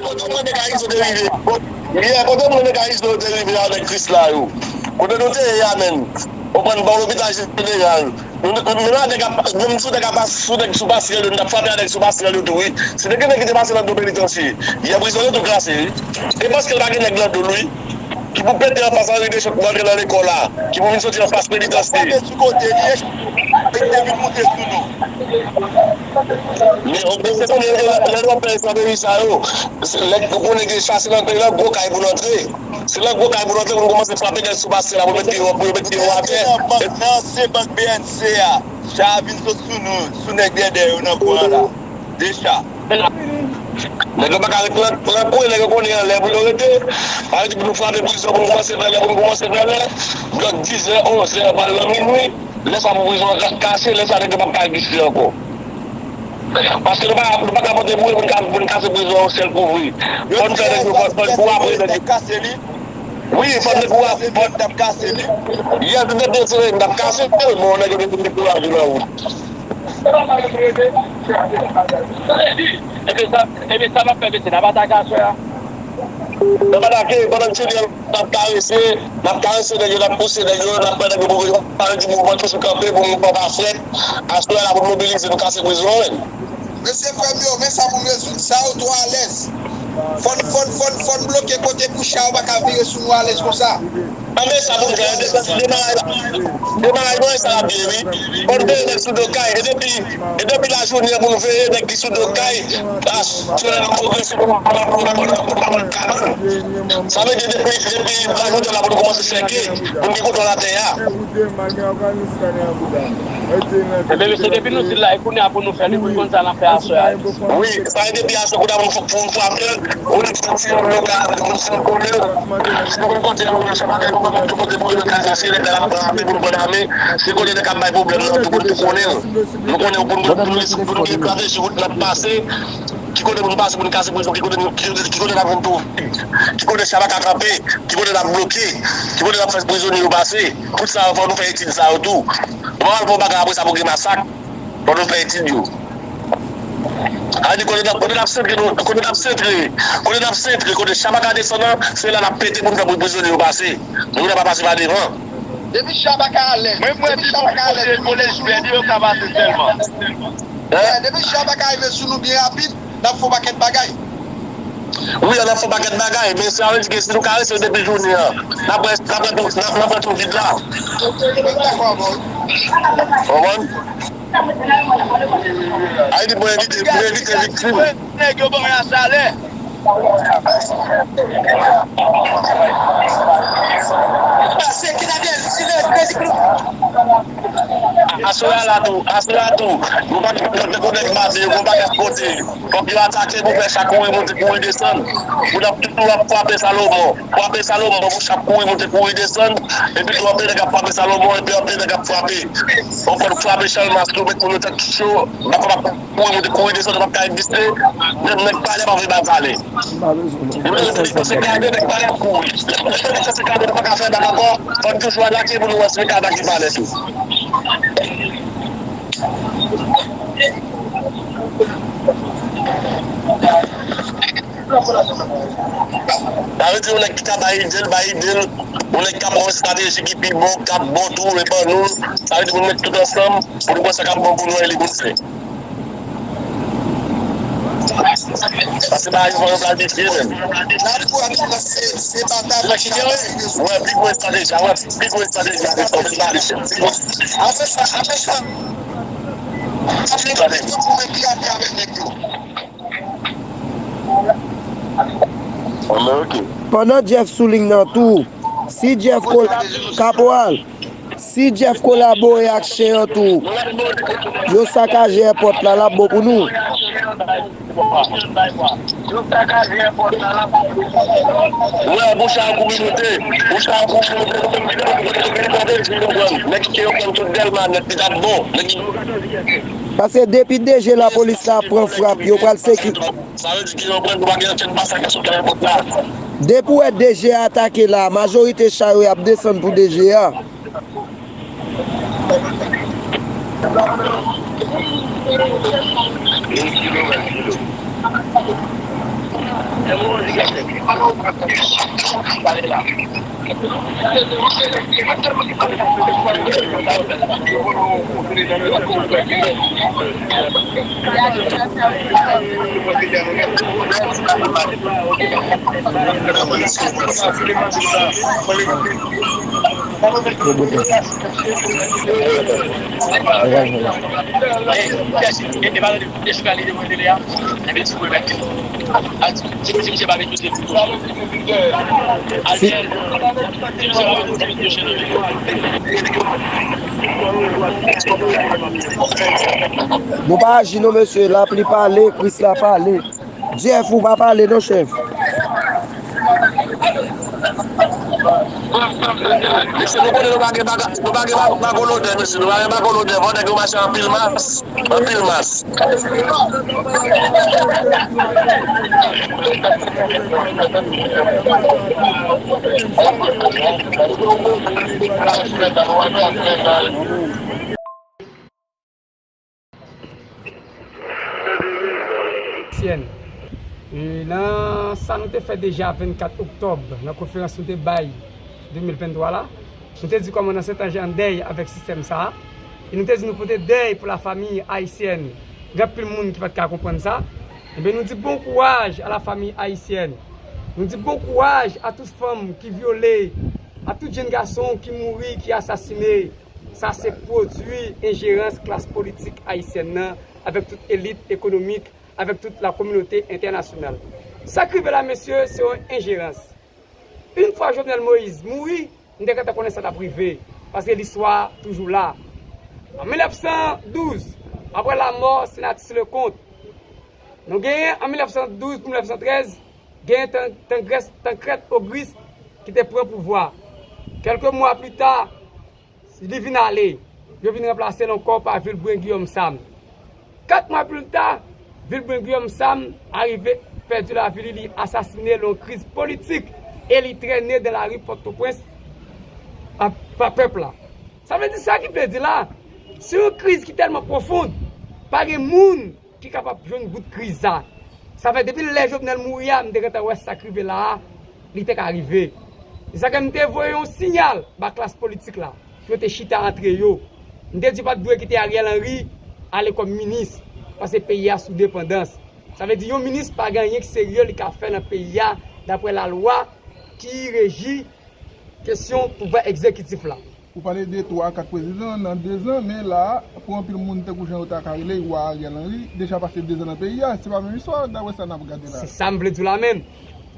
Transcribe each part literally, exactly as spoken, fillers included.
Kote w mande Karizo te rive? Yè, kote w mande Karizo te rive avèk Krisla yo? Kote nou te ye a menm? Ou konprann, bò lopital jeneral. Nou, nou, nou la nèg ap, menm sou nèg ap pas-, sou nèg sou pasrèl yo, nou t ap frape a nèg sou pasrèl yo tou, wi. Si te gen nèg ki te pase nan do penitansye, yè prizon yo tou klase, wi. E paske l pa gen nèg nan do l, wi. Ki pou pete anfas Henri Deschamps pou antre nan lekòl la, ki pou vin soti anfas penitansye. Frape sou kote li, e te vin moute sou nou. Men, men se konnen lè, lè nou ap fè estrateji sa yo, se lè nou konnen gen chase nan peyi la, gwo kay pou nou antre. Se lè gwo kay pou nou antre, pou nou kòmanse frape nèg sou pasrèl la, pou yo met pye yo, pou yo met pye yo atè. Nan ansyen bank B N C a, cha a vin sot sou nou, sou nèg dèdè yo nan kwen an la. De cha. Nèg yo pa ka ret nan, nan kwen, nèg yo konnen anlè pou yo rete. Sa vle di pou nou frape prizon, pou nou kòmanse fè lè, pou nou kòmanse fè lè. Blòk dizè, onzè, pral nan minwi. Lè sa pou prizon an ka-, kase, lè sa nèg yo p ap ka egziste ankò. Paske nou pa, nou pa ka pote boure pou n ka, pou n kase prizon an yon sèl kou, wi. Fò n fè nèg yo, fò, fò n kouri apre nèg yo. Wi, fò n kouri apre, fò n t ap kase li. Yè, si te byen sere, n t ap kase l, bon, nèg yo te fin dekouraje nan wout. Ebyen sa, ebyen sa n ap fè, mesye, n ap atake aswè a. N ap atake, pandan n fini an, n ap karese, n ap karese nèg yo, n ap pouse nèg yo, n ap fè nèg yo pou yo pa di mouvman toujou kanpe, pou mouvman pa frèt. Aswè a la pou n mobilize, nou kase prizon an menm. Mesye, frè m yo, men sa pou n rezoud. Sa yo twò alèz. Fò n, fò n, fò n, fò n bloke kote pou cha yo pa ka vire sou nou alèz konsa. Anben sa pou n fè, demaraj, demaraj mwen sa ap byen, wi. Fò n peye nèg sou do kay, e depi, e depi lajounen an pou n veye nèg ki sou do kay, aswè a n ap pwogrese pou n pa, pou n pa, pou n pa, pou n pa pran kabann. Sa vle di depi, depi lajounen an la pou nou kòmanse sèke, pou n gen kontwòl atè a. Ebyen, mesye, depi nou di l la, e kounye a pou nou fè li, pou l konn sa n ap fè aswè a. Wi, sa vle di depi aswè, kounye a pou nou, pou nou frape l, pou nou santi yon lokal, pou nou santi konnen l. Si nou konn kote nou, se pa ke nou konn tout kote pou nou ka chache, lè l ap frape pou nou pran ame, se kote nèg ap bay pwoblèm nan, tout moun tou konnen l. Nou konnen pou nou, pou nou, pou nou gen estrateji wout n ap pase, ki kote pou nou pase, pou nou kase prizon, ki kote nou, ki kote, ki kote n ap jwenn tou, ki kote cha pa ka kanpe, ki kote n ap bloke, ki kote n ap fè prizonye yo pase. Tout sa yo, fò nou fè etid sa yo tou. Nou pa pral fè yon bagay apre sa pou gen masak. Fò nou fè etid yo. A di kote n ap, kote n ap sentre nou, kote n ap sentre, kote n ap sentre, kote cha pa ka desann nan, se la n ap pete pou n fè pou prizonye yo pase. Nou pa pase pa devan. Depi cha pa ka alèz, depi cha pa ka alèz, pou nou desann. Depi cha pa ka rive sou nou byen rapid, n ap fè yon pakèt bagay. Wi, n ap fè yon pakèt bagay, men sa vle di ke si nou ka rete depi jounen an, n ap wè, n ap wè tou, n ap, n ap wè tou vid la. Konprann? Ay di mwen evite, mwen evite viktim. Nèg yo ban y a salè. Aswè a la tou, aswè a tou, nou pa t konn nèg mate yo, gon bagay kote. Fòk yo atake pou fè cha kouri monte, kouri desann. Pou n ap toujou ap frape Salomon. Frape Salomon pou cha kouri monte, kouri desann. Epi tou anpil nèg ap frape Salomon, epi anpil nèg ap frape. Ou konn frape Chalmas tou, met moun yo tèt cho, n ap frape kouri monte, kouri desann, yo p ap ka egziste. Menm nèg palè pa vle bay palè. Yo menm se kase gade nèg palè ap kouri. Yo menm se kase gade nou pa ka fè bak ankò. Fò n toujou atake pou nou wè si nou ka atake palè tou. Sa vle di yon nèg ki ka bay ide l, bay ide l, yon nèg k ap wè yon estrateji ki pi bon, k ap bon tou, e ban nou l. Sa vle di pou nou met tout ansanm, pou nou wè sa k ap bon pou nou e li pou n fè. Paske bagay yo fò yo planifye menm. Wè, pi gwo estrateji, wè, pi gwo estrateji a, se fò nou planifye. Pi gwo. Apre sa, apre sa. Apre sa, pou mwen ki ap avèk nèg yo. Pandan Jeff sou liy nan tou, si Jeff kol-, Kaporal, si Jeff kolabore ak chen an tou, yo sakaje èpòt la, l ap bon pou nou. Wè, bouch a kouri moute, bouch a kouri moute. Nèg ki yo pran tout Dèlma nèt, li t ap bon. Nèg ki Paske depi D G lapolis la ap pran frap, yo pral seki. Sa vle di ki yo pran, nou pa gen okenn masak sou teren kont la. Depi w wè D G atake la, majorite cha yo y ap desann pou D G a. Nou pa aji non, mesye. Lapli pale, Krisla pale. Jeff, ou pa pale non, chèf. Mesye, nou konnen nou pa gen baga-, nou pa gen ba-, bago lodè, mesye. Nou pa gen bago lodè. Fò nèg yo mache anpil mas. Anpil mas. Ayisyèn. E nan sa nou te fè deja vennkat oktòb, nan konferans nou te bay de mil venntwa la, nou te di kòman nan Sentanje an dèy avèk sistèm sa a. E nou te di nou pote dèy pou lafanmi ayisyèn. Gen anpil moun ki pa t ka konprann sa. Ebyen, nou di bon kouraj a lafanmi ayisyèn. Nou di bon kouraj a tout fanm ki vyole, a tout jèn gason ki mouri, ki asasine. Sa se pwodui enjerans klas politik ayisyèn nan avèk tout elit ekonomik, avèk tout lakominote entènasyonal. Sa k rive la, mesye, se yon enjerans. Yon fwa Jovenel Moïse mouri, m te gentan konnen sa t ap rive, paske listwa toujou la. An mil nèf san douz, apre lanmò Senatus Leconte, nou genyen an mil nèf san douz pou mil nèf san trèz, genyen Tan-, Tangrès-, Tancrède Auguste ki te pran pouvwa. Kèlke mwa pli ta, li vin ale. Yo vin ranplase l ankò pa Vilbrun Guillaume Sam. Kat mwa pli ta, Vilbrun Guillaume Sam arive pèdi lavi li, li asasine l yon kriz politik e li trennen dan lari Pòtoprens pa, pa pèp la. Sa vle di, sa ki vle di la, se yon kriz ki tèlman pwofon, pa gen moun ki kapab jwenn bout kriz sa. Sa fè depi lè Jovenel mouri a, m te gentan wè sa k rive la a, li te ka rive. Se sa ke m te voye yon siyal ba klas politik la, pou yo te chita antre yo. M te di yo pa t dwe kite Ariel Henry ale kòm minis, paske peyi a sou depandans. Sa vle di yon minis pa gen anyen ki serye li ka fè nan peyi a, daprè lalwa ki reji kesyon pouvwa egzekitif la. Ou pale de twa a kat prezidan nan de zan, men la a, pou anpil moun, tankou jan yo ta ka rele, wa Ariel Henry, deja pase de zan nan peyi a. Se pa menm istwa, daprè sa n ap gade la. Se sa m vle di w la menm.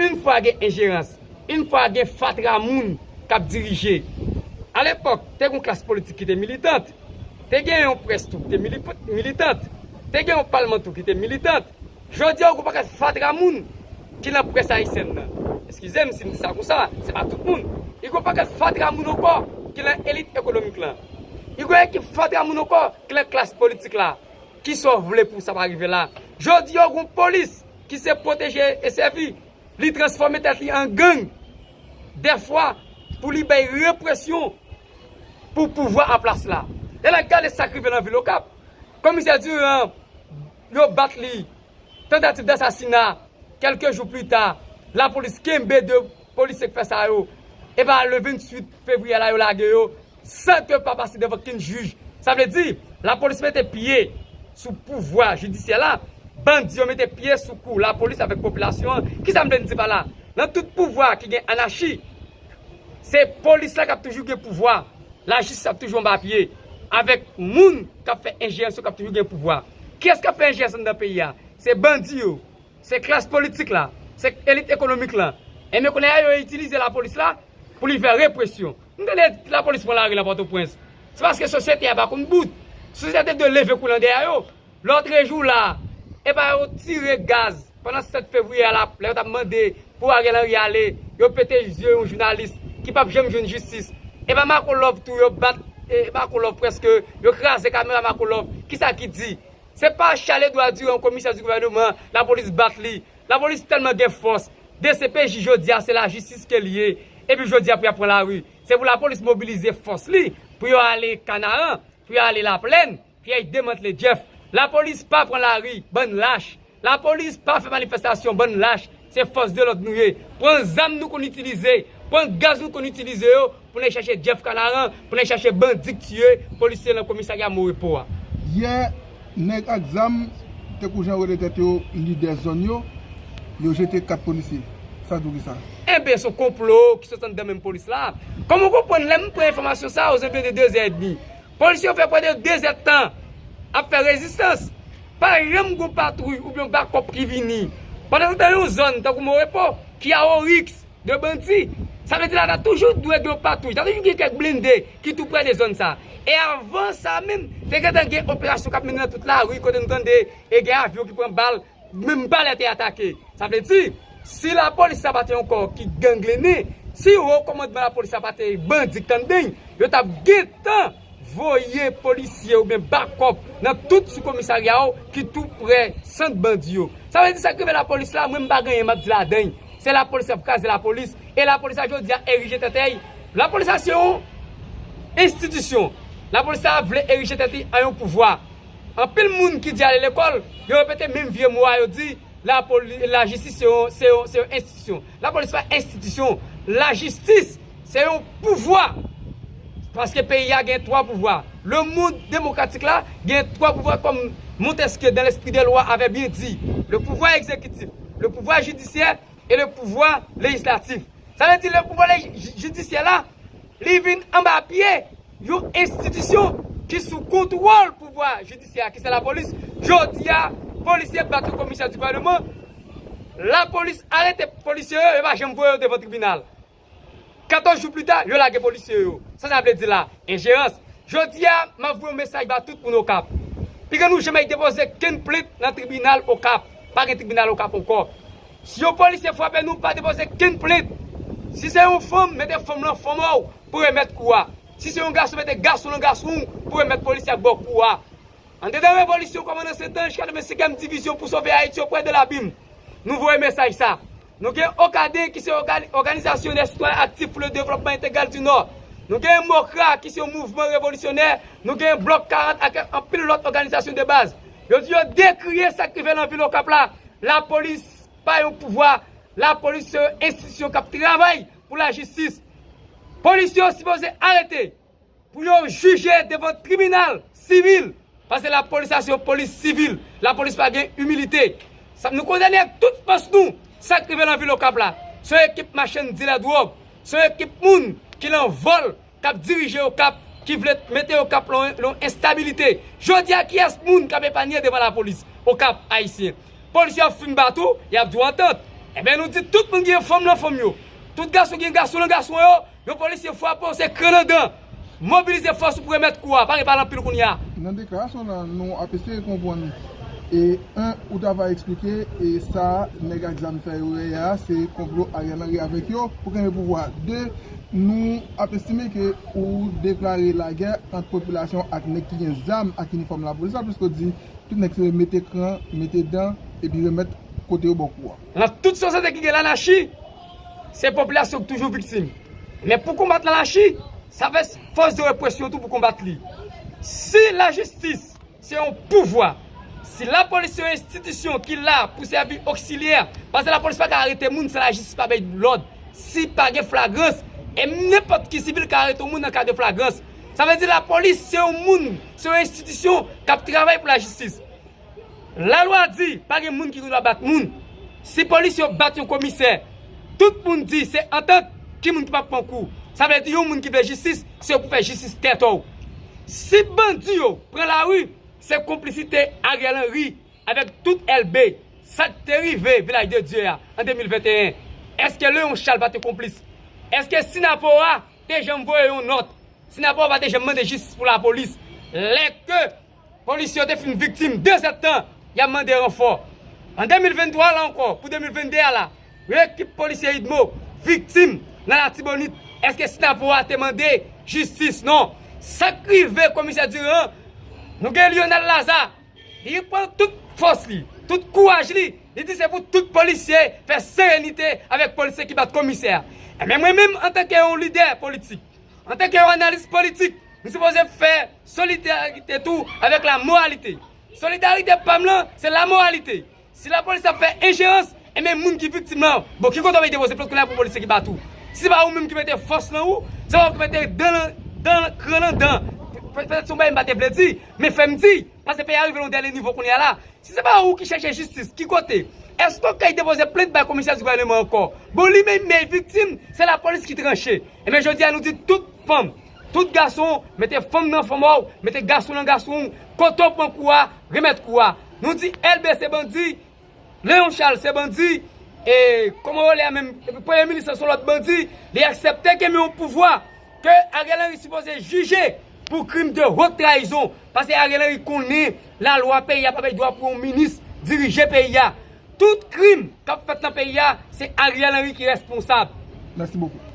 Yon fwa gen enjerans, yon fwa gen fatra moun k ap dirije. Alepòk, te gen yon klas politik ki te militant, te gen yon près tou ki te mili-, militant, te gen yon palman tou ki te militant. Jodi a, ou gon pakèt fatra moun ki nan près ayisyèn nan. Eskize m si m di sa konsa, se pa tout moun. Li gon pakèt fatra moun ankò ki nan elit ekonomik lan. Li gon ekip fatra moun ankò ki nan klas politik la. Kisa w vle pou sa pa rive la? Jodi a, ou gon polis ki se pwoteje e sèvi, li transfòme tèt li an gang. Dèfwa, pou li bay represyon pou pouvwa an plas la. E n a gade sa k rive nan vil Okap. Komisè Durand, yo bat li. Tantativ dasasina, kèlke jou pli ta, lapolis kenbe de polisye k fè sa yo. E pa le venntuit fevriye la yo lage yo, san ke pa pase devan kenn jij. Sa vle di, lapolis mete pye sou pouvwa jidisyè la, bandi yo mete pye sou kou lapolis avèk popilasyon an. Kisa m vle di pa la? Nan tout pouvwa ki gen anachi, se polis la k ap toujou gen pouvwa, lajistis ap toujou anba pye, avèk moun k ap fè enjerans yo k ap toujou gen pouvwa. Kiyès k ap fè enjerans anndan peyi a? Se bandi yo, se klas politik la, se elit ekonomik lan. Ebyen kounye a yo itilize lapolis la pou li fè represyon. M tande lapolis pran lari nan Pòtoprens. Se paske sosyete a pa konn bout. Sosyete dwe leve kou l an dèyè yo. Lòtrejou la, e pa yo tire gaz pandan sèt fevriye a la, lè yo t ap mande pou Ariel Henry ale, yo pete zye yon jounalis ki p ap janm jwenn jistis. E pa Marco Love tou yo bat, e Marco Love prèske, yo kraze kamera Marco Love. Kisa ki di? Se pa Charles Edouard Durand, komisè di gouvènman, lapolis bat li. Lapolis tèlman gen fòs. D C P J jodi a, se lajistis ke l ye. Epi jodi a pou y ap pran lari. Se pou lapolis mobilize fòs li, pou yo ale Kanaran, pou yo ale Laplèn, pou y al demantle Jeff. Lapolis pa pran lari, bann lach. Lapolis pa fè manifestasyon, bann lach. Se fòs de lòd nou ye. Pran zam nou konn itilize, pran gaz nou konn itilize yo pou n al chache Jeff Canaran, pou n al chache bandi k tiye polisye nan komisarya Morepo a. Yè, nèg ak zam te kou jan rele tèt yo lidè zòn yo, yo jete kat polisye. Sa di w ki sa? Enben, se yon konplo ki sot anndan menm polis la. Kòman w konprann lè m pran enfòmasyon sa a, ozenvyon de de zè edmi? Polisye yo fè pwè de de zè tan ap fè rezistans. Pa janm gon patwouy oubyen yon bakòp ki vini. Pandan se tan, yon zòn tankou Morepo ki a o riks de bandi. Sa vle di la ta toujou dwe gen yon patwouy, ta toujou gen kèk blende ki tou prè de zòn sa. E avan sa menm, te gentan gen operasyon k ap mennen nan tout lari kote nou tande e gen avyon ki pran bal, menm palè te atake. Sa vle di, si lapolis sa pa te yon kò ki ganglene, si wo kòmandman lapolis sa pa te bandi k t anndan l, yo t ap gentan voye polisye oubyen bakòp nan tout sou komisarya yo ki tou prè sant bandi yo. Sa vle di sa k rive lapolis la, mwen m pa gen anyen m ap di ladan l. Se lapolis k ap kraze lapolis, e lapolis la jodi a erije tèt li. Lapolis la se yon enstitisyon. Lapolis la vle erije tèt li an yon pouvwa. Anpil moun ki di ale lekòl, yo repete menm vye mo a, yo di lapoli- lajistis se yon, se yon, se yon enstitisyon. Lapolis pa enstitisyon. Lajistis se yon pouvwa. Paske peyi a gen twa pouvwa. Le monde démocratique la gen twa pouvwa, comme Montesquieu dans l'Esprit des lois avait bien dit. Le pouvoir exécutif, le pouvoir judiciaire et le pouvoir législatif. Sa vle di le pouvwa lej- jidisyè la, li vin anba pye yon enstitisyon ki sou kontwòl pouvwa jidisyè a, ki se lapolis. Jodi a, polisye bat yon komisè di gouvènman, lapolis arete polisye yo, yo pa janm voye yo devan tribinal. Katòz jou pita, yo lage polisye yo. Sa sa vle di la? Enjerans. Jodi a, m ap voye yon mesaj ba tout moun Okap. Piga nou janm depoze kenn plent nan tribinal Okap. Pa gen tribinal Okap ankò. Si yon polisye frape nou, pa depoze kenn plent. Si se yon fanm, mete fanm lan fanm ou pou remèt kou a. Si se yon gason, mete gason lan gason ou pou remèt polisye ak ba w kou a. Andedan revolisyon kòmandan Sentanj, katrevensenkyèm divizyon pou sove Ayiti oprè de labim, nou voye mesaj sa. Nou gen Ocaden ki se ògani- Organisation des Citoyens Actifs pour le Développement Intégral du Nord. Nou gen MOCRA ki se yon mouvman revolisyonè. Nou gen Blòk karant ak anpil lòt òganizasyon de baz. Yo di yo dekriye sa k rive nan vil Okap la. Lapolis pa yon pouvwa. Lapolis se yon enstitisyon k ap travay pou lajistis. Polis yo sipoze arete pou yo jije devan tribinal sivil. Paske lapolis la se yon polis sivil. Lapolis pa gen imilite. Sa, nou kondane ak tout fòs nou sa k rive nan vil Okap la. Se yon ekip machann dilè dwòg. Se yon ekip moun ki lan vòl, k ap dirije Okap, ki vle mete Okap lan lan enstabilite. Jodi a, kiyès moun k ap epanye devan lapolis Okap ayisyen? Polis yo ap fin bat ou, y ap di w antant. Enben, nou di tout moun gen fanm lan fanm yo. Tout gason gen gason lan gason yo. Yon polisye frape w, se kran nan dan. Mobilize fòs ou pou remèt kou a. Pa gen pale anpil kounye a. Nan deklarasyon lan, nou ap eseye konprann. E, en, ou ta va eksplike, e sa nèg ak zam fè yo yè a, se konplo Ariel Henry avèk yo pou kenbe pouvwa. De, nou ap estime ke ou deklare lagè ant popilasyon ak nèg ki gen zam ak inifòm lapolis la, piske w di tout nèg se mete kran, mete dan, epi remèt kote yo ba w kou a. Nan tout sosyete ki gen lanachi, se popilasyon ki toujou viktim. Men pou konbat lanachi, sa fè fòs de represyon tou pou konbat li. Si lajistis se yon pouvwa, si lapolis se yon enstitisyon ki la pou sèvi oksilyè, paske lapolis pa ka arete moun san lajistis pa bay lòd, si pa gen flagrans, e nenpòt ki sivil ka arete yon moun an ka de flagrans. Sa vle di lapolis se yon moun, se yon enstitisyon k ap travay pou lajistis. Lalwa di pa gen moun ki gen dwa bat moun. Si polis yo bat yon komisè, tout moun di se antant, ki moun ki p ap pran kou? Sa vle di yon moun ki vle jistis, se pou fè jistis tèt ou. Si bandi yo pran lari, se konplisite Ariel Henry avèk tout L B. Sa k te rive Vilaj de Dye a an de mil venteyen, èske Leon Charles pa te konplis? Èske Sinapowa te janm voye yon nòt? Sinapowa pa te janm mande jistis pou lapolis? Lè ke polisye yo te fin viktim de zèdtan, y ap mande ranfò. An de mil venntwa la ankò, pou de mil venndde a la, yon ekip polisye UDMO viktim nan Latibonit. Èske Sinapowa te mande jistis? Non. Sa k rive komisè Durand, nou gen Lionel Lazarre, li pran tout fòs li, tout kouraj li, li di se pou tout polisye fè serenite avèk polisye ki bat komisè a. Enben mwen menm, antanke yon lidè politik, antanke yon analis politik, nou sipoze fè solidarite tou avèk lamoralite. Solidarite pa m lan, se lamoralite. Si lapolis ap fè enjerans, Men moun ki viktim lan, bon, ki kote w bay depoze plent kounye a pou polisye ki bat ou? Si se pa ou menm ki mete fòs nan ou, se pa ou ki mete dan nan dan, kran nan dan. Petèt se yon bagay m pa te vle di, men fè m di, paske peyi a rive nan yon dènye nivo kounye a la. Si se pa ou ki chèche jistis, ki kote? Èske w kay depoze plent bay komisè di gouvènman ankò? Bon, li menm men viktim, se lapolis ki tranche. Ebyen, jodi a nou di tout fanm, tout gason, mete fanm nan fanm ou, mete gason nan gason, kote w pran kou a, remèt kou a. Nou di L B se bandi, Léon Charles se bandi, e kòman yo le a menm, premye minis lan se yon lòt bandi, li aksepte ke men yon pouvwa, ke Ariel Henry sipoze jije pou krim de haute trahison, paske Ariel Henry konnen lalwa peyi a pa bay dwa pou yon minis dirije peyi a. Tout krim k ap fèt nan peyi a, se Ariel Henry ki responsab. Mèsi bokou.